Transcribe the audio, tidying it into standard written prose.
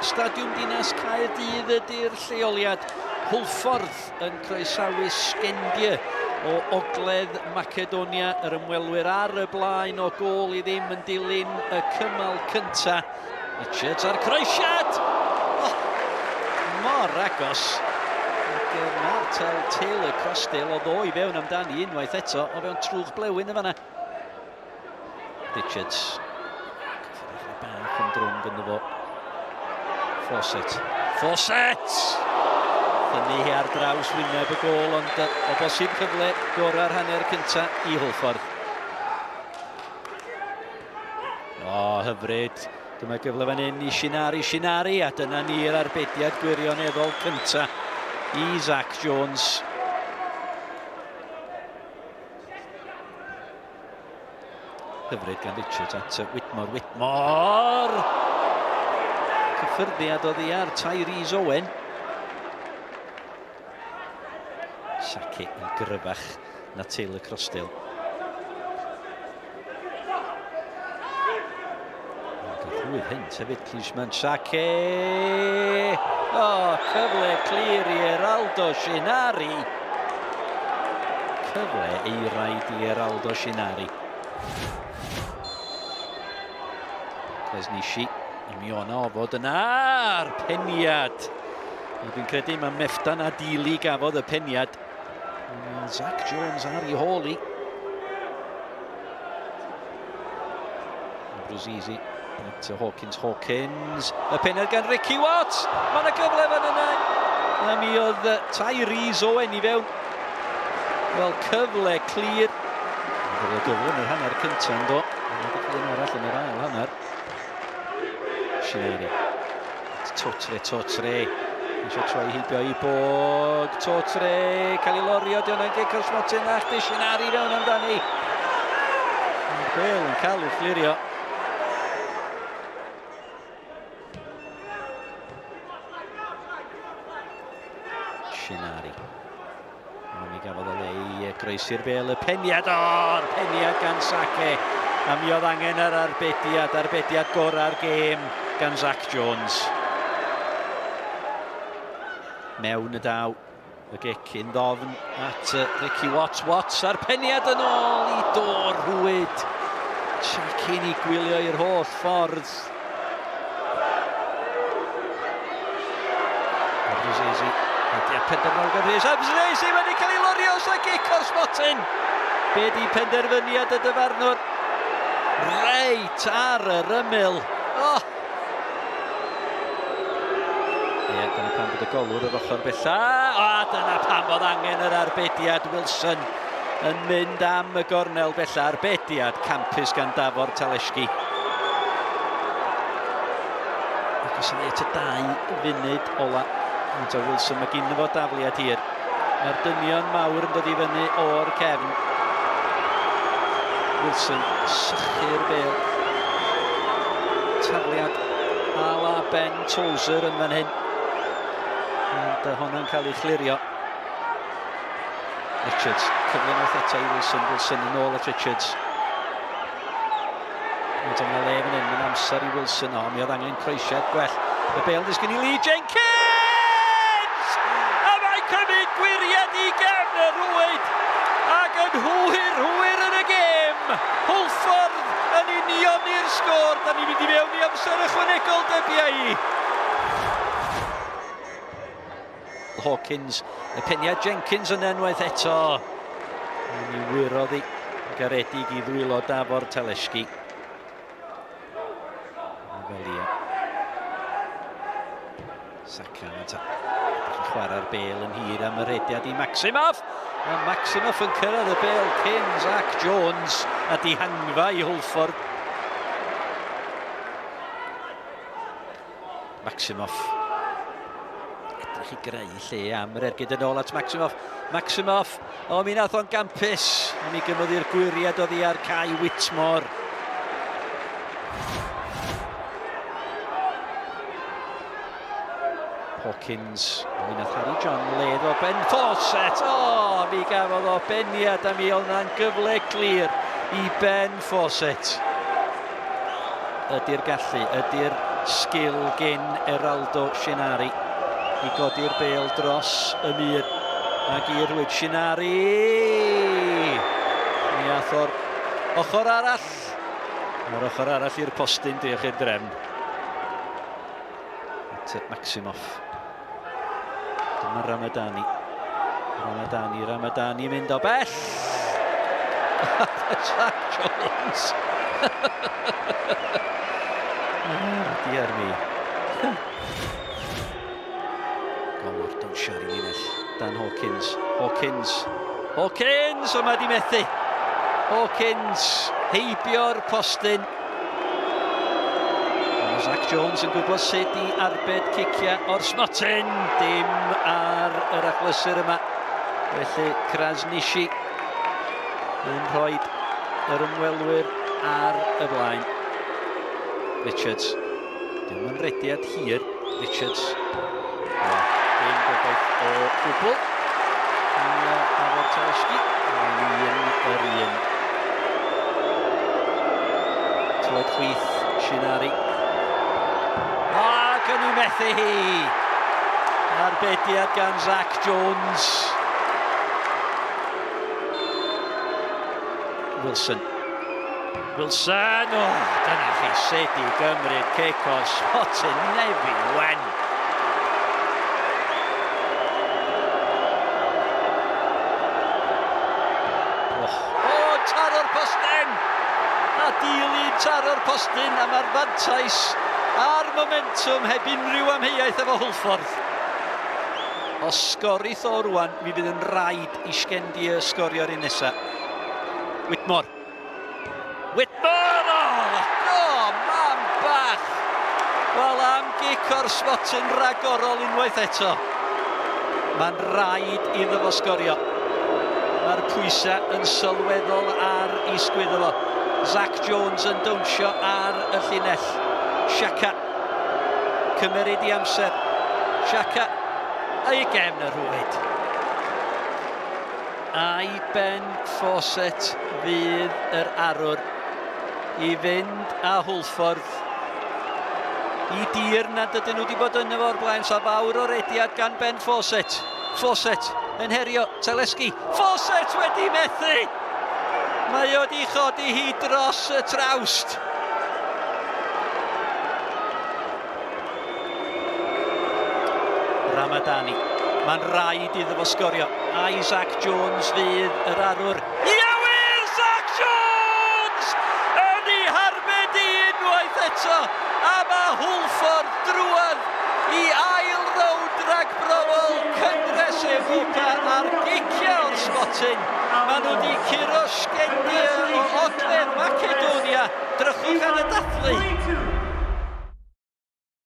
Stadiwm Dinas Caerdydd ydy'r lleoliad. Hwlffordd yn croesawu Skendia o Ogledd Macedonia. Yr ymwelwyr ar y blaen o gôl i ddim yn dilyn y cymal cynta. Richards a'r croesiad! Oh, mor agos. Ac Martel Taylor Crossdale o ddo i fewn amdani unwaith eto o fewn trwch blewyn yn fanna. Richards. Cyffredin bach yn drwm gyda fo. Fawcett. Fawcett! Thynnu hi ar draws wyneb y gôl, ond o bosib cyfle gorau'r hanner cyntaf i Hwlffordd. O, hyfryd. Dyma gyfle fan hyn i Shinari, Shinari, a dyna ni'r arbediad gwirioneddol cyntaf i Zach Jones. Hyfryd gan Richards at Whitmore. Whitmore! Cyffyrddiad oddi ar Tyrese Owen. Saki yn gryfach na Taylor Crossdale. Rhwydd hynt hefyd, Klinsmann. Sake! O, oh, cyfle clir i Eraldo Shinari. Cyfle eiraid i Eraldo Shinari. Krasniqi, mi o'na ofod yna, a'r peniad. Dwi'n credu mae Meftan Adili gafodd y peniad. Zach Jones ar ei hôl i. Bruzizi at Hawkins, Hawkins. Y pennod gan Ricky Watt. Mae yna gyfle fan yna. A mi oedd Tyrese Owen i fewn. Wel, cyfle clir. Cyfle gyfle yn yr hanner cyntaf yn do. Mae'n un arall yn yr ail hanner. Shinari. Totre, Totre. Eisiau troi heibio i Bog. Totre, cael ei lorio, di hwnna'n gic o'r smotyn ac di Shinari fewn amdani. Mae'r bel yn cael ei chlirio. Shinari. Ond mi gafodd o le i groesi'r bel, y peniad, o'r peniad gan Sake. A mi oedd angen yr arbediad, arbediad gorau'r gêm gan Zach Jones. Mewn y daw, y gic yn ddofn at Ricky Watts. Watts a'r peniad yn ôl i dor rhwyd. Chakin i gwylio i'r holl ffordd. Abruzzese. Ydy'r penderfyniad gan Rhys. Abruzzese wedi cael ei lorio os a gic o'r smotyn. Be di penderfyniad y dyfarnwr? Reit ar yr ymyl. Oh! Ie, dyna pam bod y golwr yr ochr bella. A dyna pam bod angen yr arbediad Wilson yn mynd am y gornel bella. Arbediad campus gan Davor Taleski. Ac at y 2 funud ola. Ond Wilson, mae gynno fo dafliad hir. Mae'r dynion mawr yn dod i fyny o'r cefn. Wilson, sychu'r bel. Tafliad a la Ben Tozer yn fan hyn. Ond honno'n cael ei chlirio. Richards, cyfle unwaith eto i Wilson. Wilson yn ôl at Richards. Ond yna le fan hyn, mae'n amser i Wilson. O, mi oedd angen croesiad gwell. Y bel disgyn i Lee Jenkins! A mae'n cymryd gwiriad i gefn y rwyd. Ac yn hwyr, hwyr yn y gêm. Hwlffordd yn unioni'r sgôr. Da ni'n mynd i fewn i amser ychwanegol, dybia i. Hawkins, y peniad Jenkins yn enwaith eto. Mi wyrodd i garedig i ddwylo Davor Taleski. Felia. Saka yn chwarae'r bel yn hir am y rediad i Maximoff. A Maximoff yn cyrraedd y bel cyn Zach Jones a dihangfa i Hwlffordd. Maximoff. Edrych i greu lle am yr ergyd yn ôl at Maximoff. Maximoff, o mi nath o'n gampus. A mi gymrodd i'r gwyriad oddi ar Kai Whitmore. Hawkins, mi nath Harry John ledd o Ben Fawcett. O, mi gafodd o beniad a mi oedd na'n gyfle clir i Ben Fawcett. Ydy'r gallu, ydy'r Sgil gen Eraldo Shinari i godi'r bêl dros y mur ac i'r rhwyd. Shinari! Mi ath o'r ochr arall. Mae'r ochr arall i'r postyn, diolch i'r drefn. At Maximov. Dyma Ramadani. Ramadani, Ramadani mynd o bell! Zach Jones! oh, dear me. Golwr dawnsio ar ei linell. Dan Hawkins. Hawkins. Hawkins! O, mae di methu. Hawkins heibio'r postyn. Mae Zach Jones yn gwybod sut i arbed ciciau o'r smotyn. Dim ar yr achlysur yma. Felly Krasniqi yn rhoi yr ymwelwyr ar y blaen. Richards. Dim yn rediad hir. Richards. O, dim gobaith o gwbl. I Davor Taleski. Mae'n un yr un. Troed chwith, Shinari. Ac yn ei methu hi! Arbediad gan Zach Jones. Wilson. Wilson! O, dyna chi sut i gymryd cic o'r smotyn Nevin Wen. Oh, oh taro'r postyn! A dilyn taro'r postyn a mae'r fantais a'r momentum heb unrhyw amheuaeth efo Hwlffordd. Os sgorith o rwan, mi fydd yn rhaid i Sgendia sgorio'r un nesaf. Whitmore. Whitmore! Oh, oh, mam bach! Wel, am gic o'r smotyn ragorol unwaith eto. Mae'n rhaid iddo fo sgorio. Mae'r pwysau yn sylweddol ar ei sgwyddo fo. Zach Jones yn dawnsio ar y llinell. Xhaka. Cymeryd i amser. Xhaka. A'i gefn y rhwyd. Ai Ben Fawcett fydd yr arwr i fynd â Hwlffordd i dir nad ydyn nhw wedi bod yno fo o'r blaen. Sa fawr o rediad gan Ben Fawcett. Fawcett yn herio Teleski. Fawcett wedi methu! Mae o wedi chodi hi dros y trawst. Ramadani. Mae'n rhaid iddo fo sgorio. Isaac Jones fydd yr arwr. Iawyr! Zach Jones! Yn ei harbed i unwaith eto. A mae Hwlffordd drwodd i ail rownd ragbrofol Cyngres Ewropa ar giciau o'r smotyn. Maen nhw wedi curo Sgendia o Ogledd Macedonia. Drychwch ar y dathlu.